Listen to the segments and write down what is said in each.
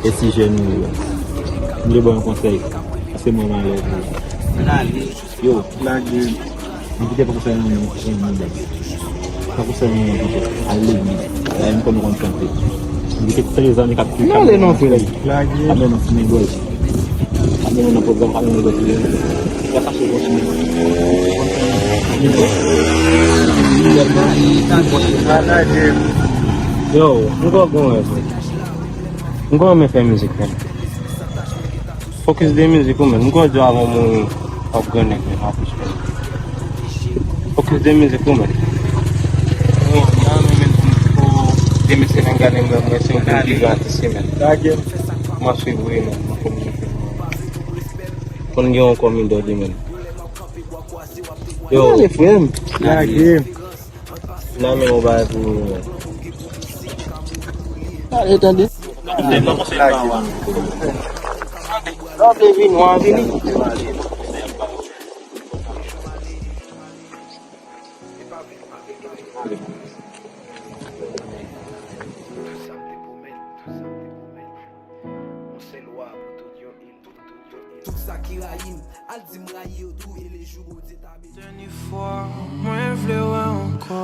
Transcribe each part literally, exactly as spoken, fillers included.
E ti jèn ou yo. M vle ba w yon konsèy. Paske mwen, mwen love ou. Yo, lage. M kite pa konsèy nan men yon moun. Pa konsèy nan men yon moun. Al legliz. La, m konn konn chante. M kite konsèy zanmi k ap kite. Non, le non, frè. Lage. Ap mennen nan sinegòl. Ap mennen nan pwogram, ap mennen nan pwogram. Y ap mache kontinye. Yo, m gò gon wè, frè. M gò renmen fè mizik, men. Focus de mizik ou menm. M konn di w avan moun ap grannen men apre. Focus de mizik ou menm. Mwen nan men men pou de mizik nan gade mwen, mwen se yon pil video atis li menm. Mwen swiv ou menm, mwen konn konn gen yon kòm idòl li menm. Yo, ale frè m. Lage. Nan men yon bagay pou ou menm. Ale tande. Lè w vle vini, w a vini. Tout sa ki rayi m, al di m rayi yo tou, e le jou Bondye ta beni. Dènye fwa, mwen vle wè ankò.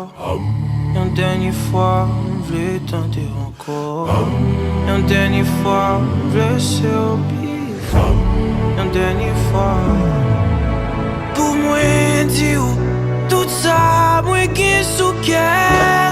Yon dènye fwa, m vle tande ankò. Yon dènye fwa, m vle se w pi fò. Yon dènye fwa. Pou mwen di w tout sa mwen gen sou kè.